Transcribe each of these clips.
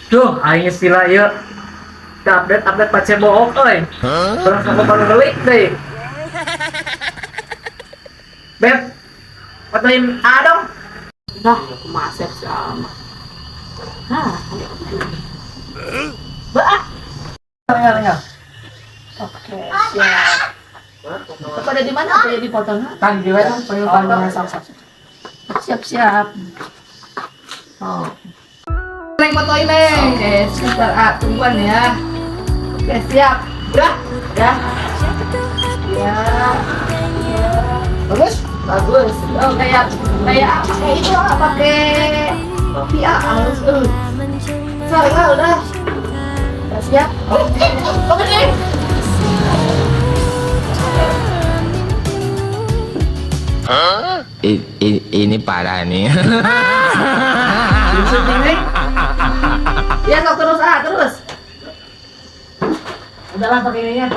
Duh, aing geus pila ieu. Teu update-update pacebook euy. Urang sok baru beli deui. Beb, fotoin A dong. Dah, kumaha Asep sama. Hah. Bah. Rengal, rengal. Oke, siap. Foto ada di mana? Apa jadi fotonya? Kan di kan pengen Oh, sok, sok, sok. Siap, siap. Oh. Neng fotoin, Neng. Oke, sebentar. Ah, tungguan ya. Oke, siap. Udah, Ya. Ya. bagus. Bagus. Oh, kayak kayak apa? Kayak itu ah, pakai topi ah, halus. Sorry, ah, udah. Udah siap. Oke. Oke, nih. Ini parah nih. Syuting, Neng. Ya, sok terus ah, terus. Udahlah pakai ininya.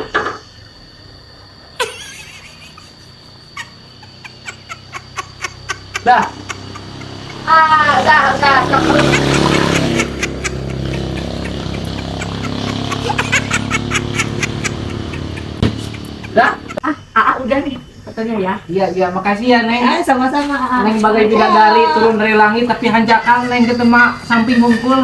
Dah. Ah, udah, sok terus. Dah. Ah, ah, udah nih fotonya ya. Iya, makasih ya, Neng. Ah, sama-sama. Ah. Neng bagai bidadari turun dari langit tapi hanjakal Neng ketemu samping hungkul.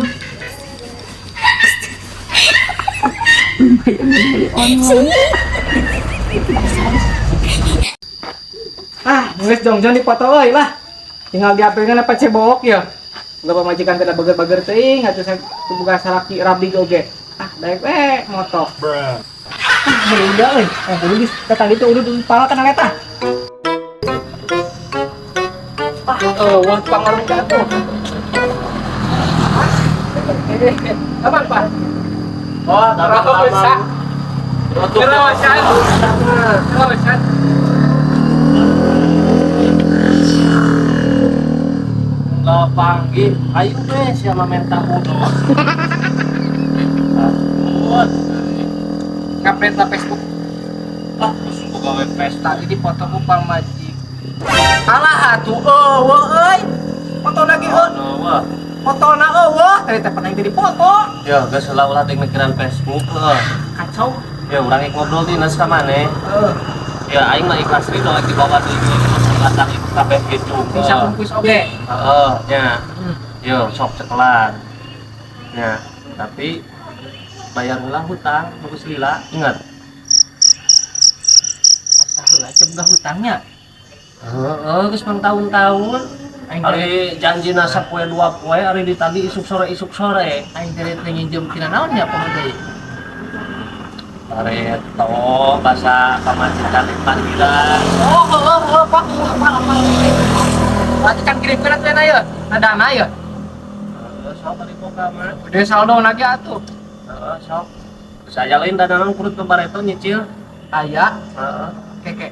Ah, geus jongjon dipoto euy lah. Tinggal diapelkeun apa cebok ya. Enggak pamajikan teh bager-bager teuing atuh boga salaki rabi oge. Ah, daek we moto. Ah, udah euy. Eh, kudu geus datang ditu udah pala kana eta. Ah, eueuh tukang warung jatuh. Kapan, Pak? Oh, Terusan. Terusan. Terusan. Nggak panggil, ayo be, siapa minta udo. Ngupdate lah Facebook. Ah, terus gawe pesta. Tadi dipoto ku pamajik. Alah atuh eueuh euy. Foto lagi euy. Oh, wah. Fotona eueuh. Tadi teh pernah dipoto. Ya, geus lah ulah teh mikiran Facebook heuh. Kacau. Ya, urang ik ngobrol di nas ka maneh. Heeh. Ya, aing mah ikhlas ridho rek dibawa deui ke ikut kabeh gitu. Sing sabungkus oge. Heeh, nya. Yo, sok cekelan. Ya, tapi bayar ulang hutang, bagus lila, ingat. Asa heula cem hutangnya. Heeh, geus tahun-tahun. Aing Ari janji nasa poe dua poe, ari ditagih isuk sore isuk sore. Aing teh teh nginjem tina naon nya poho deui. Bareto bahasa pamajikan panggilan. Oh, oh, oh, Pak, apa apa. Berarti kan kirimkeun atuh ya. Nah dana ya. Heeh, sok ari boga mah. Gede saldo lagi atuh. Heeh, sok. Saya lain dananan kurut ke bareto nyicil. Aya, Heeh. keke.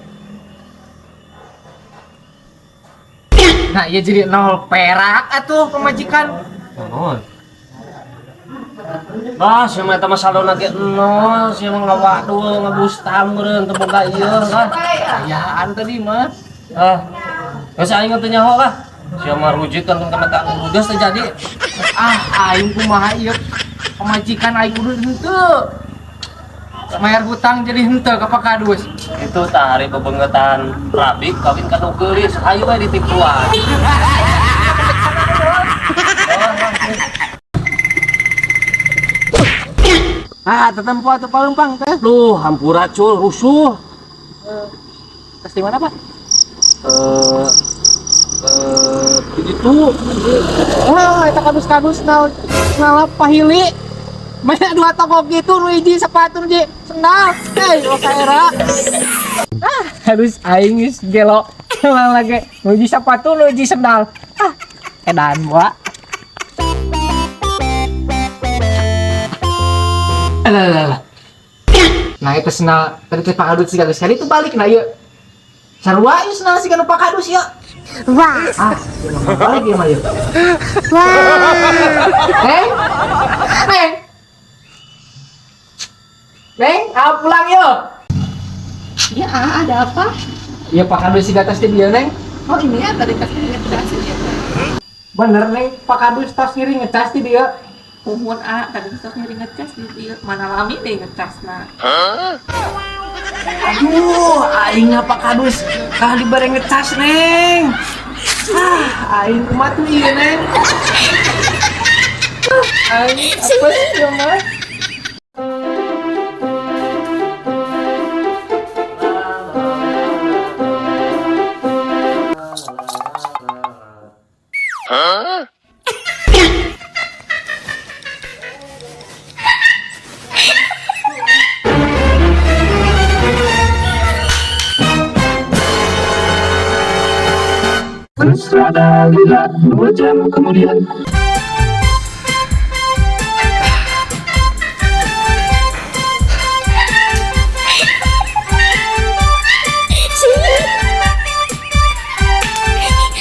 Nah, iya jadi nol perak atuh pemajikan. Naon? Bah, sia mah eta mah saldo ge nol, sia mah ngawadul, ngabustam meureun teu boga ieu lah. Ayaan tadi mah. Ah. Geus aing teu nyaho lah. Sia mah rujit kan ka mata geus teu jadi. Ah, aing kumaha ieu? Pemajikan aing kudu henteu. Bayar hutang jadi henteu ka Pak Kadus. Itu tah hari bebengetan rabik kawin ka nu geulis, ayo we ditipuan. Ah, tetempo atuh palempang teh. Duh, hampura cul, rusuh. Tes di mana, Pak? Eh eh itu. Wah, eta kadus-kadus naon ngalap pahili. Banyak dua toko gitu nu hiji sepatu nu hiji sendal. Hei, lo era. Ah, harus aing geus gelo. Lagi nu hiji sepatu nu hiji sendal. Ah, edan wa. Alah, alah, alah. Nah, itu sendal tadi teh Pak Kadus sekali sekali itu balik nah ieu. Sarua ieu sendal siga nu Pak Kadus ya. Wah. Ah, ieu mah balik ieu mah ieu. Wah. Neng, Neng, Neng, ah pulang yuk. Ya, ah, ada apa? Iya Pak Kadus di atas di dia Neng. Oh, ini ya tadi kasih ngecas ya. Bener Neng, Pak Kadus tas ngiring ngecas di dia. Muhun ah, tadi sok nyeri ngecas di dieu. Mana lami deh ngecasna. Aduh, aing ngapa kadus kah dibere ngecas, Neng. Ah, aing kumaha tuh ieu, Neng. Aing apa sih ieu mah?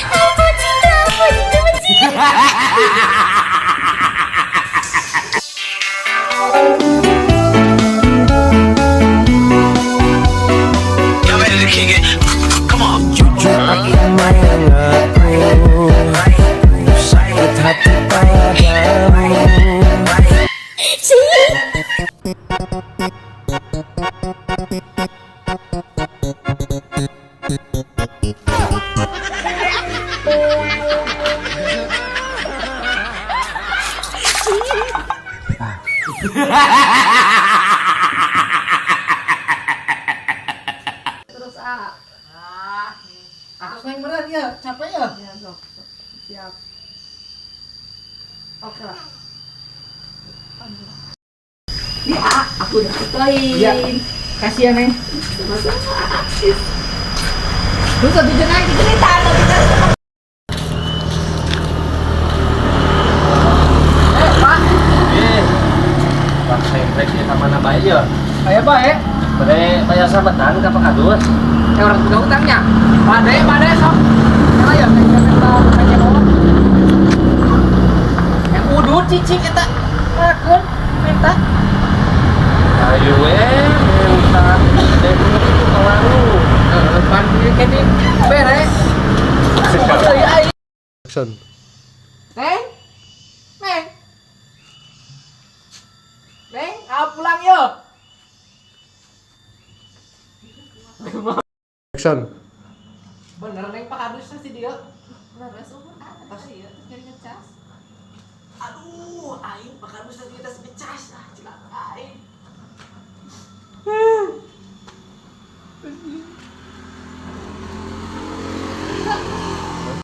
Apa cinta, apa cinta, apa cinta. Terus ah. Terus Neng bener ya, capek ya? Ya, sok, sok. Siap. Oke lah. Ini ah, aku udah fotoin. Iya. Kasih ya, Neng. Sama-sama. Lu satu jenang cerita, tapi kan Eh, Pak. Eh, Bang Sengklek ya ka mana bae ya? Aya bae. Bade bayar sabetan ka Pak Kadus. Eh, orang punya utangnya. Pade, pade sok. Kela ya, Neng, minta kaca bawah. Yang udut cicing eta. Lakeun minta. Ayo we, minta gede itu ke warung. Eh, pan ieu kene bere. Euy, aing. Neng. Neng. Neng, ah pulang yo. Action. Bener Neng Pak Kadusnya si dia. Beres umur ah, terus iya, terus nyari ngecas. Aduh, aing Pak Kadus tadi atas ngecas. Ah, celaka aing.